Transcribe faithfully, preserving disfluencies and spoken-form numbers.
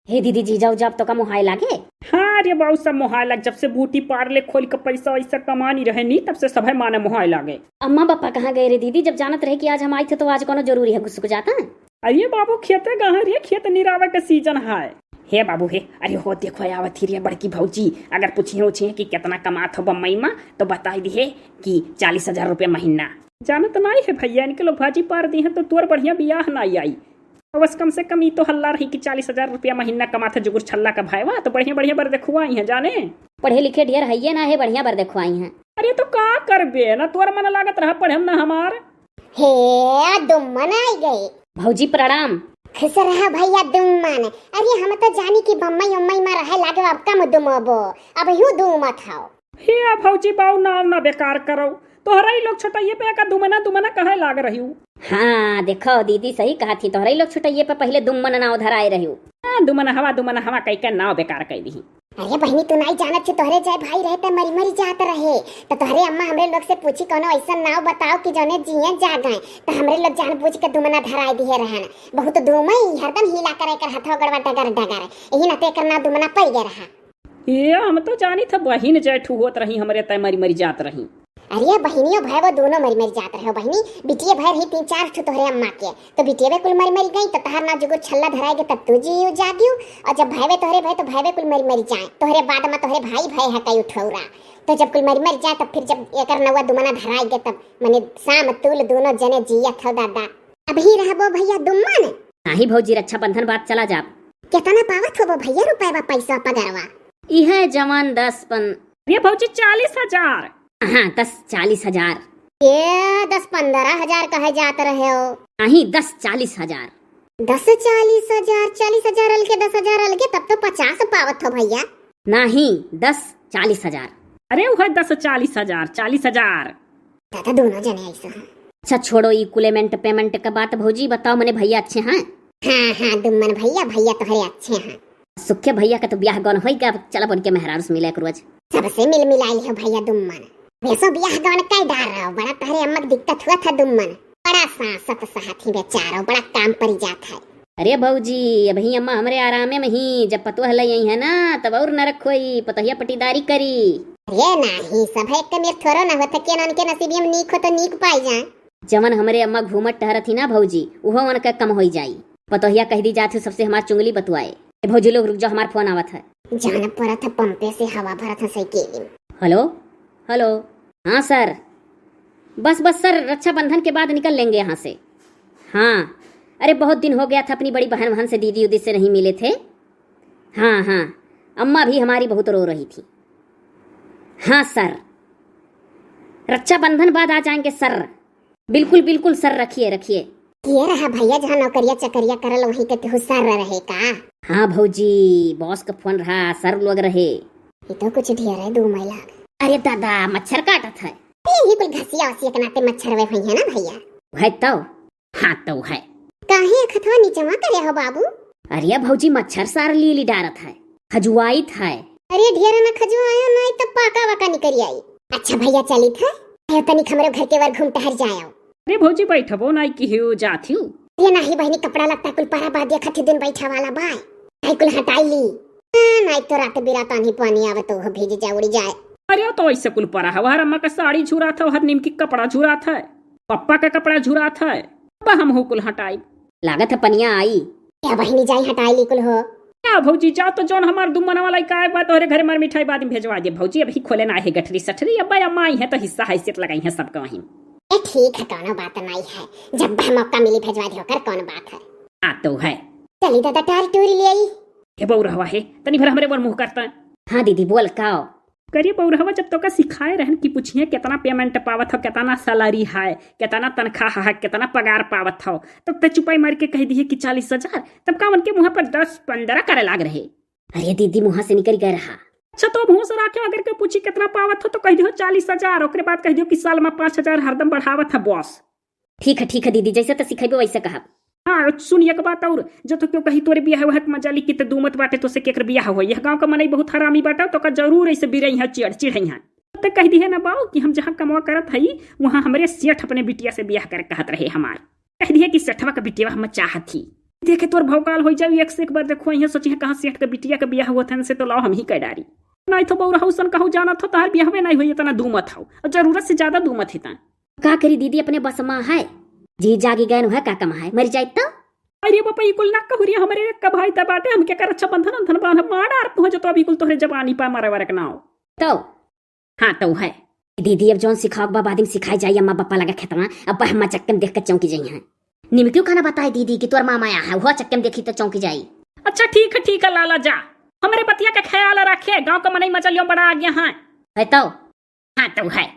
हे दीदी, जीजा उजा अब तोका मोहाए लागे? हाँ रे बाऊ, सब मोहाए लाग। जब से ब्यूटी पार्लर खोल के पैसा वैसा कमानी रहे नी, तब से सभे माने मोहाए लागे। अम्मा पापा कहाँ गए रे दीदी, जब जानत रहे कि आज हम आई थे तो आज कोनो जरूरी है घुसुक जाता? अरे बाबू, खेते गए हैं रे, खेत निरावे के सीजन है। हे बाबू हे, अरे हो देखो आवत ही रे बड़की भौजी, अगर पूछिए उछिए कि कितना कमात हो बम्बई में, तो बताई दिहे कि चालीस हजार रुपया महीना। जानत नाई है भैया, इनके लोग भाजी पार दी है तो तोर बढ़िया बियाह नाई आई। बस कम से कम ई तो हल्ला रही कि चालीस हजार रुपया महीना कमात है जुगुर छल्ला का भाईवा, तो बढ़िया बढ़िया बर देखुआई है जाने। पढ़े लिखे ढेर हइये ना है, बढ़िया बर देखुआई हैं। अरे तो का करबे ना, तोर मन लागत रहा पढ़े में ना हमार। हे दुम्मन आई गए। भौजी प्रणाम। खुश रहा भैया दुम्मन। अरे हम तो जानी कि बम्मई उम्मई में रहे लागे, अब कम दुमबो, अब यू दुमत हौ। हे भौजी बाऊ नाव ना बेकार करो, तोहरा ही लोग छोटइये पे का दुमना दुमना कहे लाग रही हूँ। हाँ देखो दीदी सही कहा थी, तोहरा ही लोग छोटइये पे पहले दुम्मन नाव धराए रही हूँ। हाँ, दुमन हवा दुमन हवा कह के नाव बेकार कह दी। अरे बहिनी, तू नाई जानत छी, तोहरे जय भाई रहे त मरी मरी जात रहे, त तोहरे अम्मा हमरे लोग से पूछी कोनो ऐसन नाव बताओ कि जौने जिए जागें, त हमरे लोग जानबूझ के दुमना धराए दिहे रहन। बहुत दुमई, हरदम हीला करे कर हथवा गड़वा डगर डगर, यही नाते एकर नाव दुमना पड़ गए रहा। ये हम तो जानी था बहिन जैठू होत रही, हमरे तय मरी मरी जात रही। अरे बहिनियो भैवो दोनों मरी मरी जात रहे हो बहिनी, बिटिये भय रही तीन चार ठो तोहरे अम्मा के, तो बिटिये कुल मरी मरी गई, तो तहार नाव जुगुर छल्ला धराएगे तब तू जियो जागियो, और जब भैवे तोहरे भय तो भैवे कुल मरी मरी जाए, तोहरे बाद में तोहरे भाई भय है कई उठौरा, तो जब कुल मरी मरी जाए तब फिर जब एकर नौवा दुमना धराएगे तब मने साम तूल दोनों जने जिया थो दादा। अभी रहबो भैया दुम्मन। नाही भौजी, रक्षाबंधन बाद चला जाब। केतना पावत होबो भैया रुपया पैसा पगरवा? इहे जवान दस पन- ये भौजी चालीस हजार। हाँ, दस चालीस हजार। ये दस पन्द्रह हजार कहे जात रहे हो। नहीं, दस चालीस हजार। दस चालीस हजार, चालीस हजार अलगे, दस हजार अलगे, तब तो पचास पावत हो भैया। नहीं, दस चालीस हजार। अरे वह दस चालीस हजार, चालीस हजार। दादा दोनों जने ऐसा है। अच्छा छोड़ो, ई कुल एमेंट पेमेंट का बात भौजी बताओ, मने भैया अच्छे हैं? हाँ हाँ दुम्मन भैया, भैया तोहरे अच्छे हैं। सुखे भैया का तो ब्याह गौन होई गया, चलब उनके मेहरारू से मिले एक रोज। सबसे मिल मिलाई लियो भैया दुम्मन। वैसो ब्याह गौन कई डार रहो, बड़ा तोहरे अम्मा के दिक्कत हुआ था दुम्मन। बड़ा सांसत सहत ही बेचारो, बड़ा काम पड़ी जात है। अरे भौजी, अबही अम्मा हमरे आरामे में ही, जब पतोह लई आई है ना, तब और नरक होई, पतोहिया पटीदारी करी। अरे नाही, सब एक के मेर थोड़ो ना होत है, केनन के नसीबिया में नीक हो तो नीक पाई जाए। जवन हमरे अम्मा घूमत टहरत ही ना भौजी, उहो उनका कम होई जाई। पतोहिया कह दी जात है सबसे हमार चुंगली बतुआए। ए भौजी लोग रुक जाओ, हमार फोन आवत है। जान परत है पंपे से हवा भरत है साइकिल में। हेलो, हेलो। हाँ सर, बस बस सर, रक्षाबंधन के बाद निकल लेंगे यहाँ से। हाँ, अरे बहुत दिन हो गया था, अपनी बड़ी बहन वहन से, दीदी उदी से नहीं मिले थे। हाँ हाँ, अम्मा भी हमारी बहुत रो रही थी। हाँ सर, रक्षाबंधन बाद आ जाएंगे सर। बिल्कुल बिल्कुल सर, रखिए रखिए। के रहा भैया, जहाँ नौकरिया चकरिया करल वहीं के केहू सर रहे का? हाँ भौजी, बॉस का फोन रहा, सर लोग रहे। ये तो कुछ ढेर है, दो महीना। अरे दादा, मच्छर काटत है। ए, ये कुल घसिया वसिया के नाते मच्छर वे हुई है ना भैया? है तो। हाँ तो है। काहे खथवा नीचवा करे हो बाबू? अरे भौजी, मच्छर सार लीली डारत है, खजुआइत है। अरे ढेर ना खजुआयो, नहीं तो पाका वाका निकल आई। अच्छा भैया चलित है, आयो तनिक हमरे घर के वर घूम टहर जायो। अरे भौजी बैठबो नाई किहियो जाथियो। ये नाही बहिनी, कपड़ा लत्ता कुल परा बा, देखत ही दिन बैठा वाला बा। आई कुल हटाई ली। हाँ, नाई तो रात बिरात आनी पानी आवे तो वो भीज जा उड़ी जाए। अरे तो ऐसे कुल परा है, हर अम्मा का साड़ी झुरात है, हर निमकी कपड़ा झुरात है, पप्पा का कपड़ा झुरात है। अब हम हो कुल हटाई। लागत है पनिया आई। क्या बहिनी जाई हटाई ली कुल हो। क्या भौजी जा तो जौन हमार दुमन वाला का बा तोहरे घर मार मिठाई बाद में भेजवा दे भौजी, अभी खोले ना है गठरी सठरी, अब अम्मा आई है तो हिस्सा हैसियत लगाई है सबका वहीं। ए, ठीक है, कौनो बात नहीं है, जब भी मौका मिली भेजवा दियो कर, कौन बात है। हाँ तो है। चली दादा, टार टूरी ले आई। हे बउरहवा हे, तनी भर हमरे बर मुँह करता। हाँ दीदी, बोल, काओ? करे बउरहवा, जब तोका सिखाए रहन कि पूछिए कितना पेमेंट पावत हो, कितना सैलरी है, कितना तनख्वाह है, कितना पगार पावत हो, तब ते चुपाई मार के कह दिए कि चालीस हजार, तब का उनके मुँह पर दस पन्द्रह करे लाग रहे। अरे दीदी, मुँह से निकल गए रहा। अच्छा, तो अब होश रखे, अगर के पूछी कितना पावत हो, तो कह दियो चालीस हजार, ओकरे बाद कह दियो कि साल में पाँच हजार हरदम बढ़ावत है बॉस। ठीक है, ठीक है दीदी, जैसे तो सिखेबो वैसे कहब। हाँ, सुन एक बात और, जो तो क्यों कही तोरे बियाह वह मजा ली कि ते दूमत बाटे तो से केकर बियाह हो। यह गाँव का मनई बहुत हरामी बाटा, तो का जरूर ऐसे बिरई है, चिड़, चिढ़ई है। तो कह दी है ना बाऊ कि हम जहाँ कमवा करत हई, वहाँ हमरे सेठ अपने बिटिया से बियाह करे कहत रहे हमार। कह दिए कि सेठवा का बिटिया हम चाहत ही। देखे तोर भौकाल होइ जाई, एक से एक बार देखो, इहाँ सोचिहैं कहाँ सेठ के बिटिया के बियाह होत है, से तो लाओ हम ही कइ डारी। नाहीं तो बउरहउसन कहू जानत हो, तोहार बियाहवे नाहीं होई, इतना दूमत हो, और जरूरत से ज्यादा दूमत ही ता। का करी दीदी, अपने बस मा है। जी जागी गए है, का कमा है, मर जाए तो। अरे बापा, ई कुल ना कहू रे, हमरे एक का भाई त बाटे, हम केकर रक्षाबंधन अंधन बांधब, मार डार तू, जो तो अभी कुल तोहरे जबानी पा मरे वरक ना हो। तो हाँ, तो है। दीदी, अब जौन सिखाओक बा, बाद में सिखाए जाई, अम्मा पापा लगा खेतवा, अब हम चक्के में देख के चौंकी जाई हैं। निमकियो खाना बताए दीदी कि तोर मामा आया है, वो चक्के में देखी तो चौंकी जाई। अच्छा, ठीक है, ठीक है, लाला जा, हमरे बतिया का ख्याल रखे, गाँव का मनई मचलियों बड़ा आ गया है। है तो? हाँ, तो है।